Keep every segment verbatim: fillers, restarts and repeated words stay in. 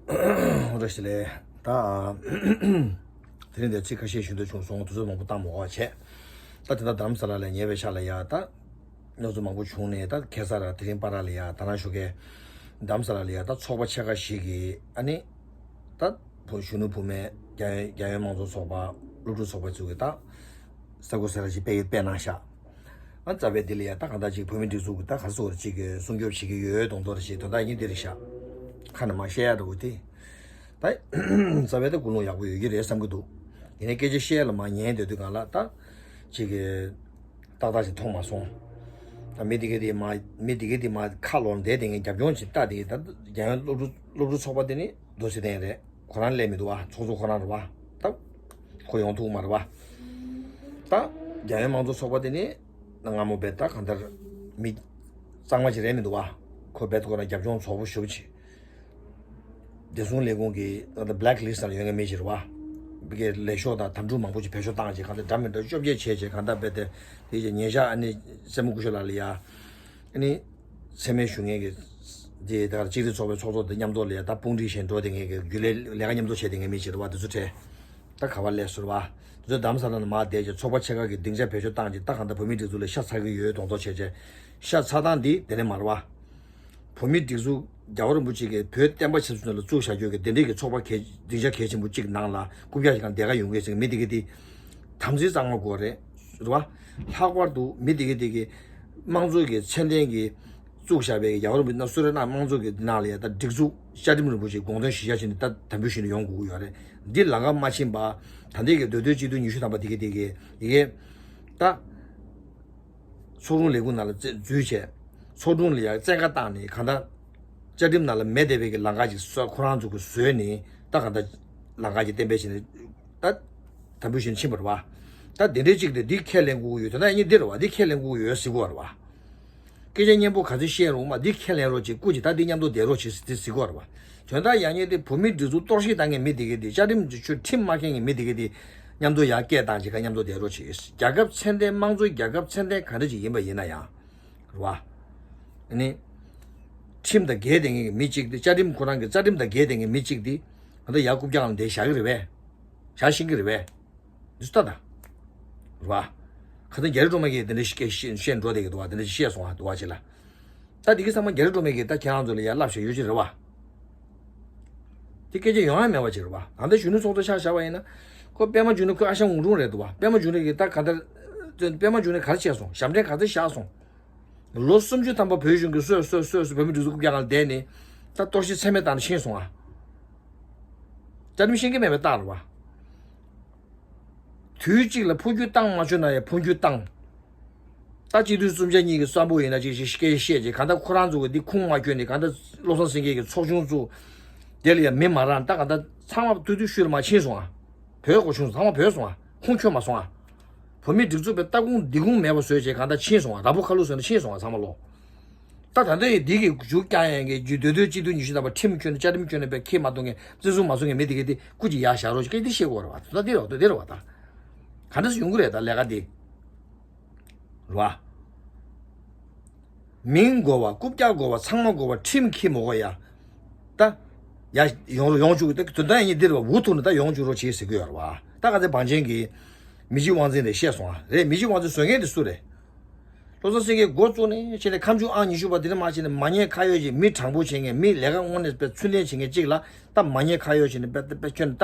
རེ་ཞིག་ལས་ད། དེ་རིང་འདིར་ཚིག་ཁ་ཤས་ཞུ་འདོད་བྱུང་སོང་། དུས་ཚོད་མང་པོ་བཏང་མ་དགོས་པ་བྱས། ད་དེ་ད་རྡ་རམ་ས་ལ་ལ་ཉེ་བའི་ཤག་ལ་ཡ་ད། གནས་ཚུལ་མང་པོ་བྱུང་ནས་ད་ཁ་སང་ར་དེ་རིང་པ་ར་ལ་ཡ་ད་ནང་ཞོགས་ཀས། རྡ་རམ་ས་ལ་ལ་ཡ་ད་ཚོགས་པ་ཆེ་ཁག་ཞིག་གིས་ཨ་ནི། ད། བོད་གཞོན་ནུ་བུད་མེད་རྒྱ་ཡོན་རྒྱ་ཡོན་མང་གཙོ་ཚོགས་པ། སློབ་ཕྲུག་ཚོགས་པ་ཚོ་གིས་ད། ས་གོ་ས་ར་ཞིག་སྤེལ་སྤེལ་གནང་ཤག་ཨ་རྩ་བའི་དེ་ལ་ཡ་ད་གང་ལྟར་ཅིག་བོད་མི་སྒྲིག་འཛུགས་ཀྱི་ད་ག་སོ་ར་ཅིག་གི་སྲུང་སྐྱོབ་བྱེད་ཀྱི་ཡོད་དོན་དག་རེ་ཞིག་དོན་དག་ཡིན་དེ་རེད་ཤག་ཁ་ནས་མ་བཤད་ཡ་འགྲོ་གི་དེ། ད། རྩ་བའི་ད་ཀུན་སློང་ཡག་པོ་ཡོད་ཀྱི་རེད་བསམ་གྱི་འདུག་ཡིན་ནའི་སྐད་ཆ་བཤད་ལ་མ་ཉན་སྡོད་དུས་སྒང་ལ་ད། ཅིག་གི། ཏག་ཏག་ཅིག་མཐོང་མ་སོང་། ད་མི་དེ་ག་དེ་མ་མི་དེ་ག་དེ་མ་ཁ་ལོར་བསྡད་དེ་ངས་རྒྱབ་ལྗོངས་ཅིག་ལྟ་དེ་ད་རྒྱ་ཡོན་སློབ་ཕྲུག་སློབ་ཕྲུག་ཚོགས་པ་དེ་ནི་རྡོ་སི་ལྡན་རེད། ཁོ་རང་སླེབས་མི་འདུག་བ། ཚོགས་གཙོ་ཁོ་རང་རེད་བ། ད། ཁོ་ཡོང་ཐུབ་མ་རེད་བ། ད། རྒྱ་ཡོན་མང་གཙོ་ཚོགས་པ་དེ་ནི། སྔ་མོ་བས་ད་གང་ལྟར། མི། གཙང་མ་ཅིག་རེད་མི་འདུག་བ། ཁོ་བས་ཁོ་རང་རྒྱབ་ལྗོངས་བཙོག་པོ་ཞེ་པོ་ཅིག་བདེ་སྲུང་ལས་ཁུངས་ཀྱི་ད་ལྟ་black list ནང་ཡོད་མཁན་མི་ཞིག་རེད་བ། ཕ་གིའི་ལས་ཤོག་དང་དམ་ཕྲུག་མང་པོ་ཞིག་བེད་སྤྱོད་བཏང་བྱས་གང་ལྟར་འདྲ་མི་འདྲ་བཅོ་བརྒྱད་བྱས་བྱས་གང་ལྟར་རྦད་དེ་དེ་རྗེས་ཉེ་ཆར་ཨ་ནི་སྲས་མོ་སྐུ་ཞབས་ལགས་ལ་ཡ། ཨ་ནི། མཚན་སྨད་ཞུ་མཁན་གྱི། དེ་ད་གཅིག་སྒྲིལ་ཚོགས་པའི་ཚོགས་གཙོ་དང་མཉམ་དུ་ལ་ཡ་ད་དཔུང་སྒྲིག་བྱས་འགྲོ་བསྡད་མཁན་གྱི་རྒྱུན་ལས་ལས་ཀ་མཉམ་དུ་བྱས་བསྡད་མཁན་མི་ཞིག་རེད་བ། དེ་ཚོ་གྲས། ད་ག་བ་སླེབས་སོང་བ། དེ་ཚོ་རྡ་རམ་ས་ལ་ནང་མར་བསྡད་བྱས་ཚོགས་པ་ཆེ་ཁག་གིས་སྡིངས་ཆ་བེད་སྤྱོད་བཏང་བྱས་ད་གང་ལྟར་བོད་མིའི་སྒྲིག་འཛུགས་ལ་ཤ་ཚ་གི་ཡོད་མདོག་མདོག་བྱས་བྱས། ཤ་ཚ་སྟངས་འདི་དེ་ནས་མ་རེད་བ། བོད་མིའི་སྒྲིག་འཛུགས་རྒྱལ་བ་རིན་པོ་ཆེ་གིས་བོད་བསྟན་པ་ཆབ་སྲིད་ལ་བཙུགས་བཞག་རྒྱུ་གི་དེ་འདྲའི་གི་ཚོགས་པ་གལ་སྡིངས་ཆ་གལ་ཆེན་པོ་གཅིག་ནང་ལ་རྐུབ་བཀྱག་ཞིག་གང་བསྡད་ག་ཡོང་གི་ཟེར་མི་དེ་གི་དེ། དམ་ཚིག་གཙང་མ་དགོས་རེད། རེད་བ། ལྷག་པར་དུ་མི་དེ་གི་དེ་གི་དམངས་གཙོ་གི་མཚོན་ལྡན་གི་བཙུགས་བཞག་པའི་རྒྱལ་བ་རིན་པོ་ཆེ་ན་སུ་རེ་ན་དམངས་གཙོ་གི་ནང་ལ་ཡ་ད་སྒྲིག་འཛུགས་བཅའ་ཁྲིམས་རིན་པོ་ཆེ་དགོངས་དོན་གཞི་བཞག་བྱས་ནས་ད་དམ་འབུལ་ཞུས་ནས་ཡོང་དགོས་ཀྱི་ཡོད་རེད། འདི་ལམ་ཁ་མ་ཕྱིན་པ། ད་ལྟའི་གི་མདོ་སྟོད་སྤྱི་འཐུས་ཉི་ཤུ་ཐམ་པ་དེ་གི་དེ་གི་ཡི་གེ་ད། ཚོགས་དྲུང་ལས་ཁུངས་ནང་ལ་བཙན་འཛུལ་བྱས། ཚོགས་དྲུང་ལ་ཡང་བཙན་བཀའ་བཏང་ནས་གང་ལྟར། བཅའ་ཁྲིམས་ནང་ལ་མེད་བསྡད་པའི་གི་ལམ་ཁ་ཅིག་བཟོ། ཁོ་རང་ཚོ་གིས་བཟོས་ནས་ད་གང་ལྟར། ལམ་ཁ་ཅིག་གཏན་འབེབས་བྱས་ནས། ད། དམ་འབུལ་ཞུས་ནས་ཕྱིན་པ་རེད་བ། ད་དེ་འདྲའི་གཅིག་དེ་འདི་ཁས་ལེན་དགོས་ཀྱི་ཡོད། དོན་དག་ཡིན་འདི་རེད་བ། འདི་ཁས་ལེན་དགོས་ཀྱི་ཡོད་ཟེར་གྱི་ཡོད་རེད་བ། སྐད་ཆ་སྙན་པོ་ག་ཚོད་བཤད་རུང་མ་འདི་ཁས་ལེན་རོགས་བྱེད། སྐུ་མཁྱེན། ད་འདི་མཉམ་དུ་བསྡད་རོགས་བྱེད་ཟེར་དེ་ཟེར་གྱི་ཡོད་རེད་བ། དོན་དག་ཡང་ཉིད་དེ་བོད་མིའི་སྒྲིག་འཛུགས་གཏོར་བཤིག་བཏང་མཁན་མི་དེ་གས་དེ། བཅའ་ཁྲིམས་ཀྱི་ཆོས་ཁྲིམས་མ་མཁྱེན་མཁན་མི་དེ་གས་དེ་མཉམ་དུ་ཡར་སྐད་བཏང་བྱེད་ཀ་མཉམ་དུ་བསྡད་རོགས་བྱེད། རྒྱལ་ཁབ་ཚད་ལྡན། དམངས་གཙོའི་རྒྱལ་ཁབ་ཚད་ལྡན་ག་འདྲ་ཅིག་ཡིན་པ་ཡིན་ན་ཡང་། རེད་བ། ཨ་ནི། ཁྲིམས་དང་འགལ་བསྡད་མཁན་གྱི་མི་གཅིག་དེ། བཅའ་ཁྲིམས་ཁོ་རང་གི་རྩ་ཁྲིམས་དང་འགལ་བསྡད་མཁན་གྱི་མི་གཅིག་དེ། ང་ཚོ་ཡར་རྐུབ་བཀྱག་ནང་བསྡད་བཞག་གི་རེད་པས། བཞག་ཤེས་ཀྱི་རེད་པས། འདི་ཚོ་ལྟ་དང་། རེད་བ། ཁ་སང་རྒྱ་རི་སྒྲོལ་མ་གིས་དེ་འདྲ་ཞིག་སྐད་བཤད་བཤད་འགྲོ་བསྡད་ཀྱི་འདུག་བ། དེ་འདྲ་ཞིག་བཤད་སོང་བ་འདུག་བ་ཅིག་ལ། ད་དེ་གི་ཚང་མ་རྒྱ་རི་སྒྲོལ་མ་གིས་ད་ཁྱེད་རང་ཚོ་ལ་ཡར་ལབ་བཞག་ཡོད་ཅིག་རེད་བ། དེ་སྐད་ཆ་ཡོང་ཡ་མེད་པ་ཅིག་རེད་བ། ད་ལྟ་གཞོན་ནུ་ཚོགས་གཙོ་ཆ་བཞག་པ་ཡིན་ན། ཁོ་པད་མ་འབྱུང་གནས་ཁོའི་ཨ་ཞང་འུ་སྡུག་རེད་འདུག་བ། པད་མ་འབྱུང་གནས་ཀྱིས་ད་ག་འདྲ། པད་མ་འབྱུང་གནས་ག་རེ་བྱས་སོང་། ཞབས་འདྲེན་ག་ཚོད་བཞག་སོང་། ལོ་སུམ་ཅུ་ཐམ་པ་བོད་གཞུང་གིས་སོད་སོད་སོད་སོད་བོད་མི་སྒྲིག་འཛུགས་རྐུབ་བཀྱག་སྒང་ལ་བསྡད་ནས། ད་གཏོར་བཤིག་ཚད་མེད་བཏང་ནས་ཕྱིན་སོང་ཨ། བཅའ་ཁྲིམས་ཤེས་ཀྱི་མེད་པའི་རྟགས་རེད་བ། དུས་གཅིག་ལ་འཕོ་འགྱུར་བཏང་མ་བཅུག་ན་ཡང་འཕོ་འགྱུར་བཏང་། ད་སྤྱི་འཐུས་གསུམ་ཆ་གཉིས་ཀྱི་བསམ་པ་ཡིན་ན་ཅིག་ཞིག་སྐད་བཤད་ཅིག་གང་ལྟར་ཁོ་རང་ཚོ་གི་འདི་ཁུངས་མ་འཁྱོལ་ནས། གང་ལྟར་བློ་བཟང་སེང་གེ་གི་ཚོགས་ཆུང་བཙུགས། དེ་ལ་ཡང་མི་མ་རག་ད་གང་ལྟར་ཚང་མ་ཐུག་ཐུག་ཤུལ་མ་ཕྱིན་སོང་ཨ། བོད་གོ་ཆུང་ཚང་མ་བོད་སོང་ཨ། ཁུངས་འཁྱོལ་མ་སོང་ཨ། བོད་མིའི་སྒྲིག་འཛུགས་པའི་ལྟ་ཁུངས་འདི་ཁུངས་མེད་པ་བཟོས་བྱས་གང་ལྟར་ཕྱིན་སོང་ཨ། ར་ཕོ་ཁ་ལུག་བཟོས་ནས་ཕྱིན་སོང་ཨ་ཚང་མ་ལོ། ད་ད་ལྟ་ཡི་འདི་གི་རྒྱུ་རྐྱང་ཡན་གྱི་རྒྱུ་མདོ་སྟོད་སྤྱི་འཐུས་ཉི་ཤུ་ཐམ་པ་ཁྲིམས་འཁྱོལ་ནས་བཅའ་ཁྲིམས་འཁྱོལ་ནས་པའི་ཁས་མ་གཏོང་མཁན། བརྩི་སྲུང་མ་བཟོ་མཁན་མི་དེ་གས་དེ་སྐུ་མཁྱེན་ཡར་བཞག་རོགས་ཞེས་སྐད་འདི་བཤད་དགོས་རེད་བ། ད་འདི་རེད་བ། ད་འདི་རེད་བ། ད་ག་འདྲ་སེ་ཡོང་གི་རེད་ད་ལས་ཀ་འདི། རེད་བ། མིང་དགོས་པ། རྐུབ་བཀྱག་དགོས་པ། ཚང་མ་དགོས་པ། ཁྲིམས་འཁྱེར་མ་དགོས་ཡ། ད། ཡ། ཡོང་རོགས་ཡོང་བཅུག་ད་དོན་དག་ཡིན་འདི་རེད་བ། འུ་ཐུག་ནས་ད་ཡོང་བཅུག་རོགས་བྱེད་ཟེར་གི་ཡོད་རེད་བ། ད་ག་ཚོད་བང་ཆེན་གྱི་མི་གཅིག་དབང་འཛིན་རེད་བཤད་སོང་ཨ། རེད། མི་གཅིག་དབང་འཛིན་བཟོ་མཁན་དེ་སུ་རེད། བློ་བཟང་སེང་གེས་འགོ་བཙུགས་ནས་བྱས་ནས་ཁམས་ཆུ་ཨང་ཉི་ཤུ་པ་དེ་ནས་མར་བྱས་ནས་མ་ཉེས་ཁ་གཡོགས་ཀྱི་མི་དྲང་པོ་བྱེད་མཁན། མི་ལས་ཀ་དངོས་གནས་དཔེ་ཚུལ་ལྡན་བྱེད་མཁན་གཅིག་ལ་ད་མ་ཉེས་ཁ་གཡོགས་བྱས་ནས་དཔེ་དཔེ་ཁྱོན་ནས་ད་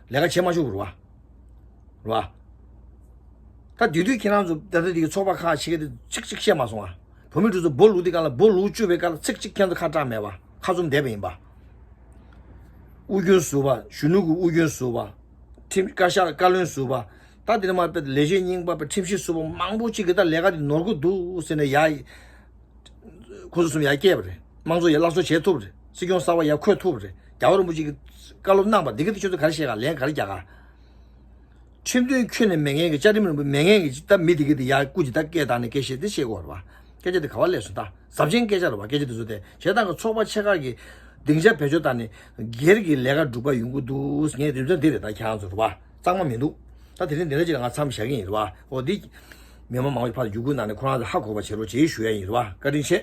ལས་ཀ་བྱེད་མ་བཅུག་རེད་བ། རེད་བ། ད་དེ་དུས་ཁྱེད་རང་ཚོ་ད་ལྟ་དེ་གི་ཚོགས་པ་ཁག་ཆེ་གེ་དེ་ཚིག་གཅིག་བཤད་མ་སོང་ཨ། བོད་མི་འདི་ཚོ་སྦོ་ལུག་དེ་ག་ལ་སྦོ་ལུག་བཅུ་པའི་སྐབས་ལ་ཚིག་གཅིག་ཁྱེད་ཚོ་ཁ་གྲག་མེད་པ། ཁ་བཙུམ་བསྡད་པ་ཡིན་པ། དབུས་རྒྱུན་ཟུར་པ། གཞོན་ནུ་གི་དབུས་རྒྱུན་ཟུར་པ། ཁྲིམས་བཀའ་ཤག་བཀའ་བློན་ཟུར་པ། ད་དེ་ནས་མར་དཔེ་ལས་བྱེད་རྙིང་པ་དཔེ་ཁྲིམས་ཞིབ་ཟུར་པ་མང་པོ་གཅིག་གིས་ད་ལས་ཀ་དེ་ནོར་གི་འདུག་ཟེར་ནས་ཡ། ཁོ་ཚོ་གསུམ་ཡར་བསྐྱལ་བ་རེད། དམངས་གཙོ་ཡར་སླར་གསོ་བྱེད་ཐུབ་པ་རེད། སྲིད་སྐྱོང་གསར་པ་ཡར་འཁོད་ཐུབ་པ་རེད། རྒྱལ་བ་རིན་པོ་ཆེ་གིས་བཀའ་སློབ་གནང་བ་འདི་ག་དེ་ཁྱོད་ཚོ་ག་རེ་བཤད་ག་ལན་ག་རེ་རྒྱག་ག་ཁྲིམས་དོན་ཁྱོན་ནས་མེད་མཁན་གྱི། བཅའ་ཁྲིམས་རིན་པོ་མེད་མཁན་གྱི་ད་མི་དེ་ག་དེ་ཡར་སྐུ་མཁྱེན་ད་སྐད་བཏང་ནས་སྐད་བཤད་དེ་བཤད་དགོས་རེད་བ། སྐད་ཆ་དེ་ག་བ་སླེབས་སོང་ད། ཟབ་ཆེན་སྐད་ཆ་རེད་བ། སྐད་ཆ་དེ་ཚོ་དེ་བྱས་ཙང་གི་ཚོགས་པ་ཆེ་ཁག་གིས་སྡིངས་ཆ་བེད་སྤྱོད་བཏང་ནས་སྒེར་གྱི་ལས་ཀ་སྒྲུབ་པ་ཡོང་གི་འདུག་ངས་རིམ་བྱོན་འདི་རེད་ད་ཁྱེད་རང་ཚོ་རེད་བ། གཙང་མ་མི་འདུག་ད་དེ་རིང་འདི་འདྲ་ཅིག་ལ་ང་མཚམས་བཞག་གི་ཡིན་རེད་བ། འོ་འདི། མི་མང་མང་པོ་ཕར་བརྒྱུད་སྐུལ་གནང་ནས་ཁོ་རང་ཚོ་ཧ་གོ་བ་བྱེད་རོགས་བྱེད་ཞུ་ཡ་ཡིན་རེད་བ། བཀའ་དྲིན་ཆེ།